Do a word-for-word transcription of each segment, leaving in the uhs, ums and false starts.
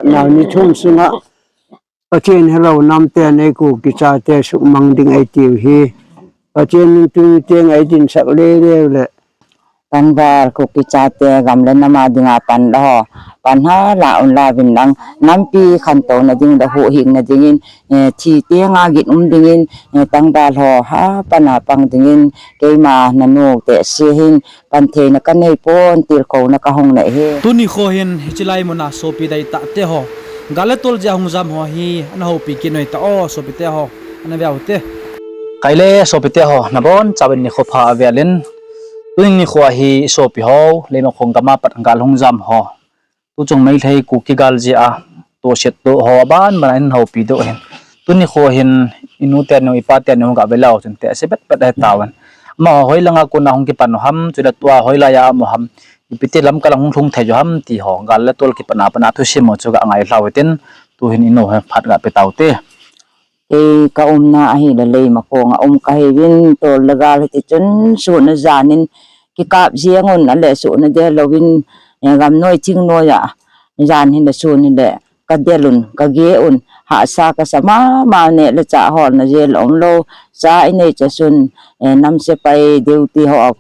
Nau ni thum sunga Pathen helou namte nei Kuki chate sukmang ding eitiu hi. Pathen in tuni teng eidinsak leleu le. Tangval Kuki chate gam le nam a dinga pan la ho. Pan ha la un la vin lang. Nampi khantouna ding le huhhingna dingin, eh, thi tenga gin um dingin, eh, tangval ho ha pan a pang dingin keima nanu te si hin pan theina ka nei pon tilkhouna ka hung nei hi. Tuni kho hin hiche lai muna sopi deitah te ho, gal le tol jeh a hung jam ho hi ana houpi kit noi ta o, sopite ho, ana veu te. Kaile sopite ho, nabon chauvin nikho pha avelin. Tuni nikho hi sopi ho, Leimakhong gam a pat gal hung jam ho, tuchung Meitei Kuki gal jeh a tohset to ho aban ban a hin houpi doh hin. Tuni kho hin inu teni, ipa teni ga ve leu chun te ase bet bet ahi tauvin. Amaho hoilanga kona hung kipan u ham, chule tua hoilai a um u ham, ipi ti lam kalang hung lhung thei u ham ti ho, gal le tol kipatna pana thusim ho chu ga ngai lhau hitin, tu hin inu hi phat ga pe taute. Kei ka umna ahile Leimakhong a um kahiuvin, tol le gal hiti chun sun le jan in kikap jeng un, ale sun a del louvin, eh, gam noi thing noi a, jan hile sun hile ka del un, ka ge un, hahsa ka sa mama, neh le chah holna jel umlou, cha inei cha sun, eh, nam sepai duty ho a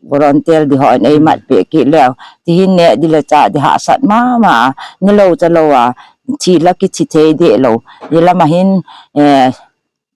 volunteer di ho in eimat peh kit leu, tihin neh di le chah di hahsat mama, nilou chalou a, thi la kithi thei deh lou, i lam a hin, eh,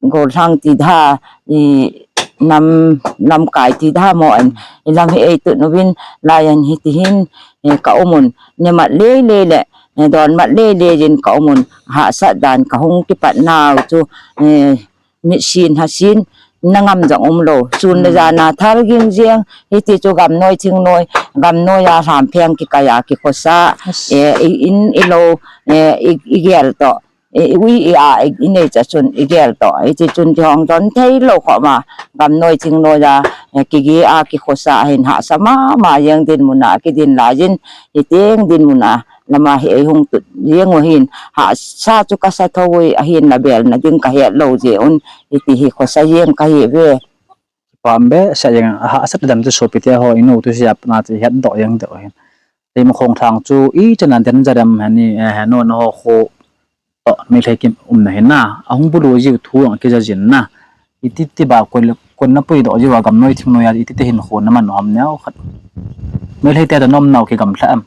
gollhang ti da, i nam, lamkai ti da mo an, i lam hi eitut uvin, lai an hiti hin, eh, ka um un, ne mat lele le, eh, don mat lele jin ka um un, hahsat dan ka hung kipat nau chu, eh, mitsin hasin, na ngam jong umlou, sun le jan a thal ging jeng, hiti chu gam noi thing noi, gam noi a lhampheng kikai a kikhosa, eh, i in i lou, eh, i, i gel toh, i, i ui i a, i, i nei cha chun i gel toh. Hiti chun ti hong don thei lou khoma, gam noi thing noi a, eh, kige a kikhosa hin hahsa mama jeng dinmun a kidin laiyin, hiteng dinmun a, lama hi eihung tut jeng u hin, hahsa chu ka sa thou ui, ahin la belna ding ka het lou jeh un, hiti hi khosa jeng kahi ve. Pam behseh jeng, ahahsat dam chu sopite ho, inu tu siap na chu het doh jeng doh hin. Leimakhong lhang chu ichan a danger em hani, eh, henu na ho kho toh Meitei kiumna hin na. Ahung bulu jiu thu ang kija jin na. Iti ti ba kon, kon na puidoh jiu a gam noi thing noi a iti ti hin kho na man u ham neo khat. Meitei te toh nomnau kigamla em?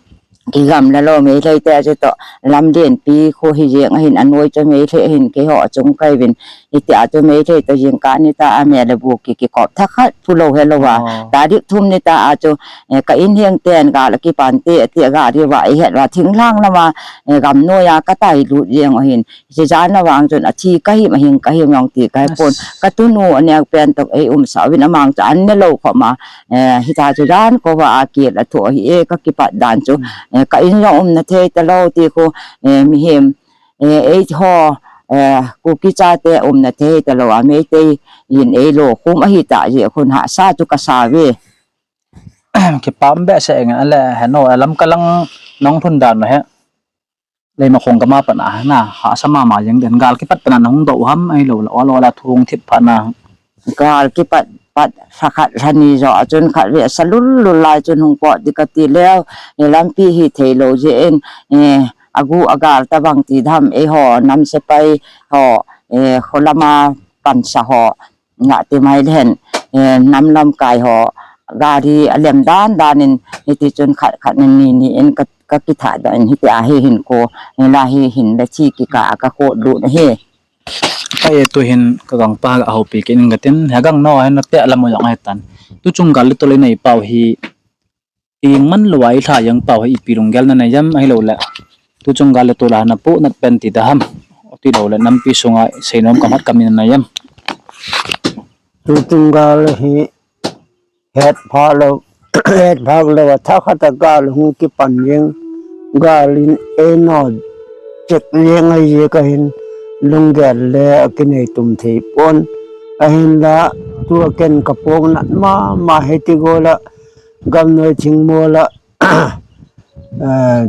Kigamla lou, Meitei te chu toh lamlen pi kho hi jeng ahin, anoi chu Meitei ahin, keiho achung kahiuvin. Hiti a chu Meitei toh jingkah ni ta a me le bu ki, kikop thakhat phu lou helou a. Oh. Tarik thum ni ta a chu, eh, ka in heng ten gal a kipan te, te gari va i het va thinglhang lama, eh, gam noi a ka tai lut jeng u hin. Hiche jan a vang chun athi kahim, ahing kahim jong ti kahe pon. Yes. Ka tunu aneo pen toh eiumsah uvin amang chu an ne lou khoma, eh, hita chu jan kova a kil a thoh hi e ka kipat dan chu. Mm. Eh, ka in jong umna thei talou ti kho, eh, mihem, eh, eiho, eh, Kuki chate umna thei talou a Meitei in eilo khum ahi ta jeh khun hahsa chu ka sa ve. Kipam behseh eng ale henu, eh, lamkalang nong lhun dan u he. Leimakhong gam a pat a na, hahsa mama jeng den, gal kipat pat na hung doh u ham ahilou le, ol ol a thu hung thip phat na. Gal kipat pat lha khat lha ni jo a chun khatvei sa lul lul lai chun hung pot di kati leu, eh, lampi hi thei lou jeh in, eh, agu agal tabang ti dam, eiho nam sepai ho, eh, kholama pansa ho, nga ti mai le hen, eh, nam lamkai ho, gari alem dan dan in, hiti chun khat khat ni ni ni in ka, ka kitha dan in, hiti a hi hin ko, eh, la hi hin le thi kikah a ka kho lut na hi. Ka e tu hin ka gangpa ga houpi kit in ka tin, he gang no hin na te lam u jong ahi tan. Tu chung gal le tol i nei pau hi, i man lou a i lha jeng pau hi ipi lunggel na nei em ahilou le. Tu chung gal le tol a na pu nat pen ti da ham. Ti lou le nampi sunga seinom ka mat ka min na nei em. Tu chung gal hi het pha lou, het phak lou a thakhat a gal hung kipan jeng. Gal in eino chek jeng ahi jeh ka hin lunggel le akinei tum thei pon. Ahinla tua ken ka pong nat mama hiti go la gamnoi thingmol a, eh,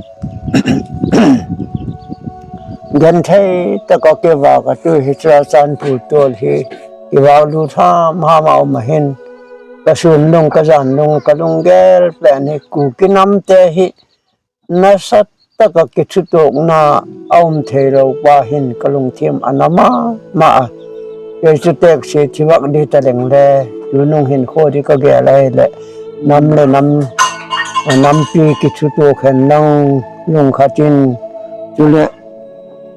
genthei taka kivah a tu hi Churachandpur tol hi kivah lut ham ham a um ahin, ka sun lung, ka jan lung, ka lunggel pen hi Kuki nam te hi nasat taka kichutokna a um thei lou pa hin ka lungthim ana mama a. Kei chu tekse thi vak di ta leng le, tunung hin kho di ka gel a hile, nam le nam, nampi kichutok hen lang lungkhat in, chule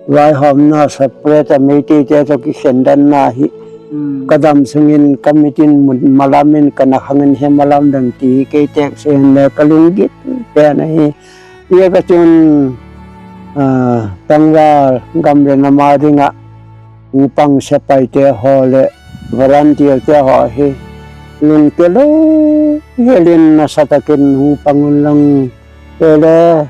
vaihomna separate a Meitei te toh kikhen dan na hi, hmm, ka dam sungin ka mit in mu malam in ka na khang in he malam dang ti hi kei tekse hin le ka lunggil pen ahi. Hijeh a chun, ah, tangval gam le nam a dinga hung pang sepai te ho le volunteer te ho hi lungke lou hel in nasa takin hung pang un lang. Chule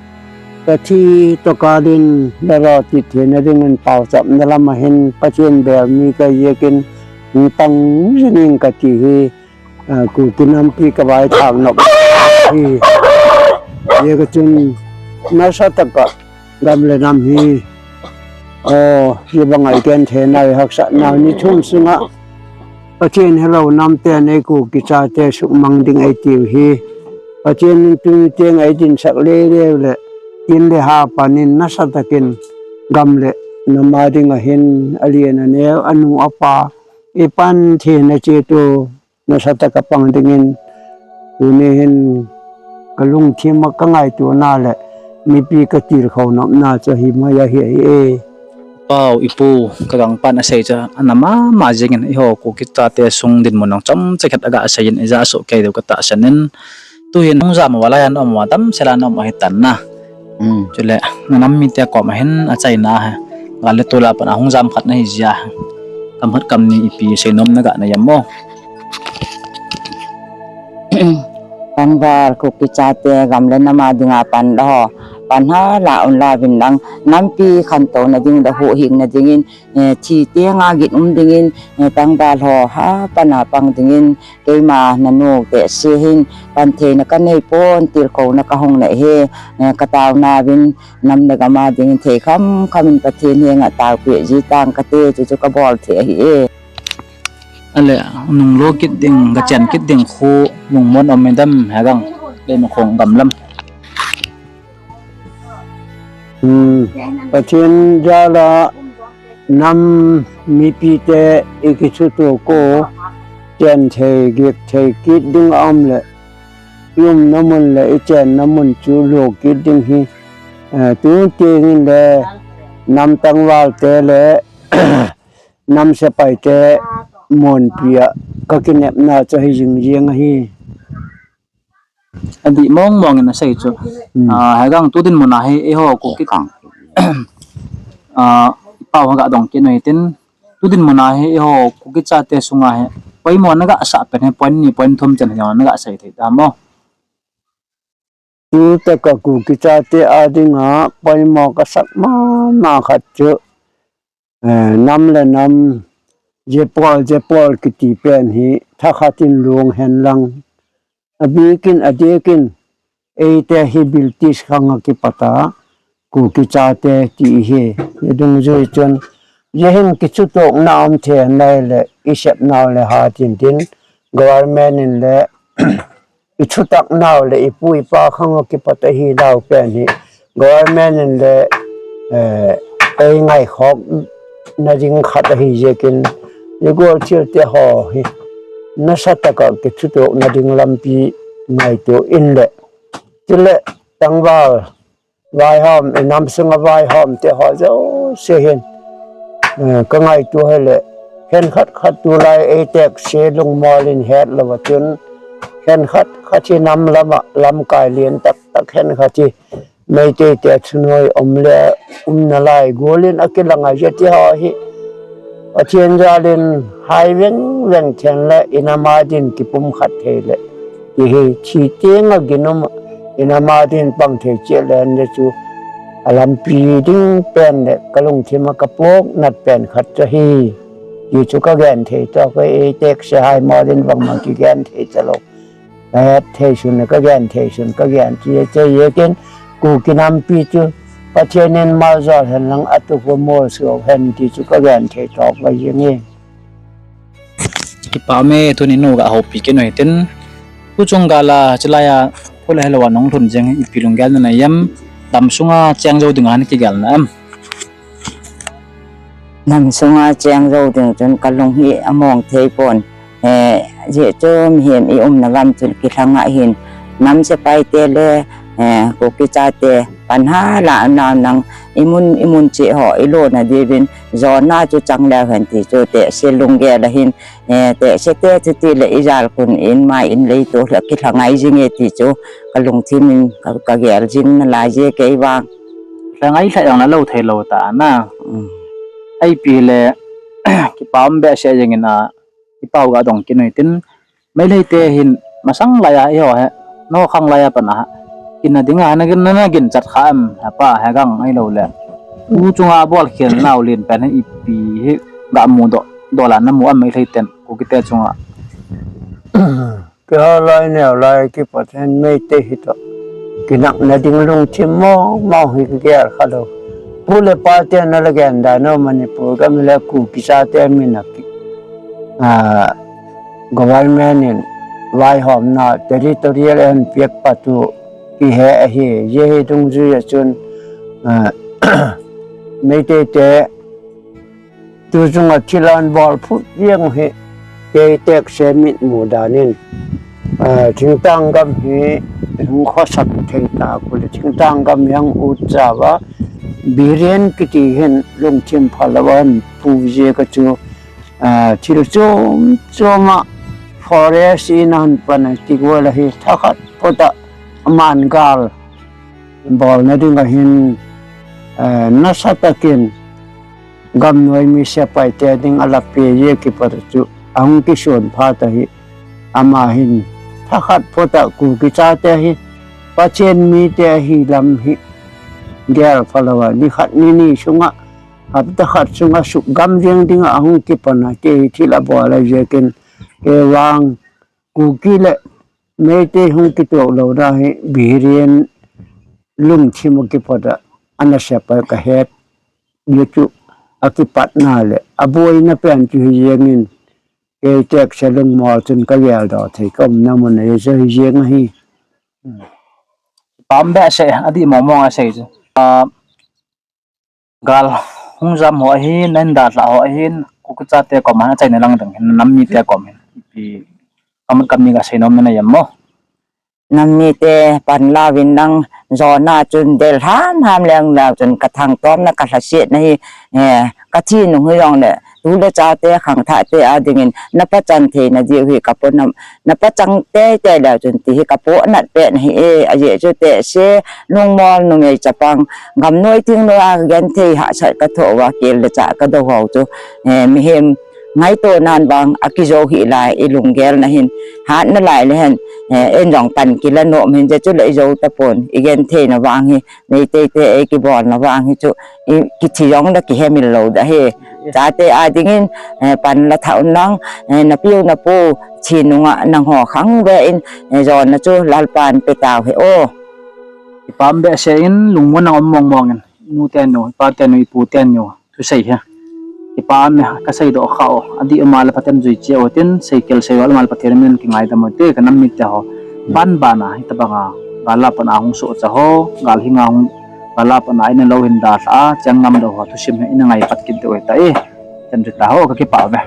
ka thi toh kal in le lo ti theina dingin pauchapna lam a hin Pathen bel mi ka hi jeh in hung pang jing ing ka ti hi. Ah, Kuki nampi ka vaithak nop hi. Hijeh a chun nasa taka gam le nam hi, o, hibanga i genthei nau, i haksat nau, ni thum sunga Pathen helou nam ten ei Kuki chate sukmang ding ei tiu hi. Pathen in tuni teng ei dinsak lele u le, tin le ha pan in nasa takin gam le nam a dinga hin alen aneo, anu apa, i pan theina che tu nasa taka pang dingin, tuni hin ka lungthim a ka ngaito na le mipi ka tilkhou nopna chu hi mai ahi e. Pau, i pu, ka gangpan a sei chu ana mama jingin, eiho Kuki chate sung dinmun nung chomcha khat a ga sei in, i ja soh kei diu ka tahsan in, tuhin hung jam uva laiya na um uva damsel a na um ahi tan na. Hmm. Chule, na nam mite koma hin achaina hi, gal le tol a pat a hung jam khat na hi jeh a, kam khat kam ni ipi seinom na ga nei em o? Tangval Kuki chate gam le nam a dinga pan la ho, pan ha la un la vin lang, nampi khantouna ding le huhhingna dingin, eh, thi tenga gin um dingin, eh, tangval ho ha pan a pang dingin, keima nanu tekse hin pan theina ka nei pon, tilkhouna ka hung nei hi, eh, ka taona vin nam le gam a dingin thei kham kham in Pathen henga taopeh ji tang kate, chuchu ka bol thei ahi e. Ale, nung lo kit ding, ka chen kit ding khu, lungmon um in dam, Hegang, le ma khong gam lam. Hmm, Pathen jal a nam mipi te i kichuto ko, chen thei, gik thei kit ding a um le, i umna mun le i chenna mun chu lo kit ding hi, eh, tun tengin le nam tangval te le nam sepai te monpi a ka kinepna chu hi jing jing ahi. Adih mong mong in asei chu. Hmm. Ah, Hegang tu dinmun a hi eiho Kuki, ah, pau ha ga dong kit u hitin, tu dinmun a hi eiho Kuki chate sunga hi poimo na ga sah pen hi point ni point thum chan hi na ga sei thei tam o? Tu taka Kuki chate a dinga poimo ka sah mama khat chu, eh, nam le nam, jepol, jepol kiti pen hi thakhat in long hen lang, abikin, adikin, eite hi British khang a kipat a Kuki chate ti hi, i dungjui chun, je hin kichutokna um thei nai le, i sep nau le ha tin tin, government in le, i thutak nau le, i pu i pa khang a kipat ahi nau pen hi, government in le, eh, ei ngaikhok na ding khat ahi jeh in, i gol thil te ho hi, nasa taka kichutokna ding lampi ngaito in le, chule tangval, vaihom, i nam sunga vaihom te ho jouse hin, eh, ka ngaito hile, khenkhat khat tulai ei tekse lungmol in het lou a chun, khenkhat khat hi nam lama, lamkai lien tak tak khenkhat hi, Meitei te thunoi um le, um nalai gol in a kilang a jeh ti ho hi, Pathen jal in hai veng veng then le i nam a din kipumkhat thei le, ti hi thi tenga ginum, i nam a din pang thei cheh le hen le chu, a lampi ding pen le ka lungthim a ka pok nat pen khat chu ahi, ti chu ka gen thei toh, ka ei tekse hai mo din bangma kigen thei cha lou. Ka het thei sun le ka gen thei sun ka gen ti che ye ken, Kuki nampi chu Pathen in maljol hen lang a tu pu mol suh hen ti chu ka gen thei toh ka jing e. Kipa me, tuni nu ga houpi kit u hitin. Tu chung gal a, chulai a, khu le helou a nung lhun jeng ipi lunggel na nei em. Nam sunga cheng jou ding a na kigel na em? Nam sunga cheng jou ding chun ka lung hi among thei pon. Eh, jeh chu mihem i umna gam chun kilhang ahin. Nam sepai te le, eh, Kuki chate pan hala nau nang imun, imun cheh ho i lona diuvin jona chu chang leu hen ti chu tehse lunggel ahin. Eh, tehse te chuti le i jal kun in ma in lei to le kilhang ngai jing e ti chu ka lungthim in ka, ka gel jing nalai je kei vang. Lhang ngai lha jong la lou thei lou ta na. Mm. Ipi le kipa um behseh jeng in a, i pau ga dong kin u hitin, Meitei te hin masang lai a i ho he, no khang lai a pan a, kin na ding a, na gin, na, na gin chat kha em, he pa, he gang ai lo le. U chunga bol khel nau lin pen he ipi hi ga mu doh, doh la na mu em Meitei ten, Kuki te chunga. Kihou lai neo lai kipat hen Meitei hi toh kinakna ding lungthim mong mong hi kigel kha lou. Pu le pa te na la gen dan u Manipur gam le Kuki chate min a ki, ah, government in vaihomna territorial and piak pat u kihe ahi, je hi dungjui a chun, ah, Meitei te tu chunga thil ahin bol phut jeng u hi, kei tekse mitmu dan in, ah, thingtang gam hi hung khosak thei ta u le, thingtang gam hi hung ut cha uva, Biren kiti hin lungthim phalou a hin pu je ka chu, ah, thil chom chom a forest in ahin pan a ti gual a hi thakhat phot a aman gal bolna ding a hin, eh, nasa takin gamnoi mi sepai te ding a la pe je kipat a chu ahung kisun phat a hi ama hin thakhat phot a Kuki chate hi Pathen mite ahi lam hi gel phalou a, ni khat ni ni sunga, hapta khat sunga suk gam jeng ding a ahung kipan a, kei hi thil a bol a je kin, kei vang Kuki le Meitei hung kituak louna hi Biren lungthim a kipat a, ana sepai ka het. Ye chu a kipat na le, a boina pen chu hi jeng in, kei tekse lungmol chun ka gel doh thei ka umna mun a ye chu hi jeng ahi. Pam behseh, adih mong mong a sei chu. Ah, gal hung jam ho ahin, na hin dalhah ho ahin, Kuki chate kom a, achaina lang ding hin, nam mite kom hin, ipi, kam, kam mi ga sei nom na em mo? Nam mite pan la vin lang jona chun del ham ham leng la chun ka thangtom na ka lhaset na hi, eh, ka thi nung hi jong le, tu le chate khangthah te a ding in, na pachan thei na diu hi ka po nam, na pachang teitei leu chun ti hi ka po nat pet na hi e, a jeh chu tehse, lungmol numei chapang, gamnoi thingnoi a ka genthei hahsat ka thoh uva kel le chah ka dou ho chu, eh, mihem ngaito nan vang a kijou hi lai i lunggel na hin, hat na lai le hen, eh, en jong pan kila nom hin je chu le i jou tapon, i genthei na vang hi, Meitei te ei kibol na vang hi chu, i kithi jong da kihe mil lou da hi. Chate a ding in, eh, pan la thah un lang, eh, na piu na pu, thi nung a nang ho khang ve in, eh, jona chu Lalpan pe tau he o. Kipah behseh in, lungmon a um mong mong in, nu tenu, pa tenu, i pu tenu, thusei hi. Kipah e, ka seidoh kha o, adih um a le Pathen jui cheh o tin, seikhel sei o le Pathen min kingaidam o te, ka nam mite ho. Ban ban a, hitabang a, gal a pat a hung sohcha ho, gal hing a hung, gal a pat a ina lou hin dalha a, cheng ngam lou ho, thusim hi ina ngai pat kit diu ahi tai. Chan chu ta ho, ka kipah ve.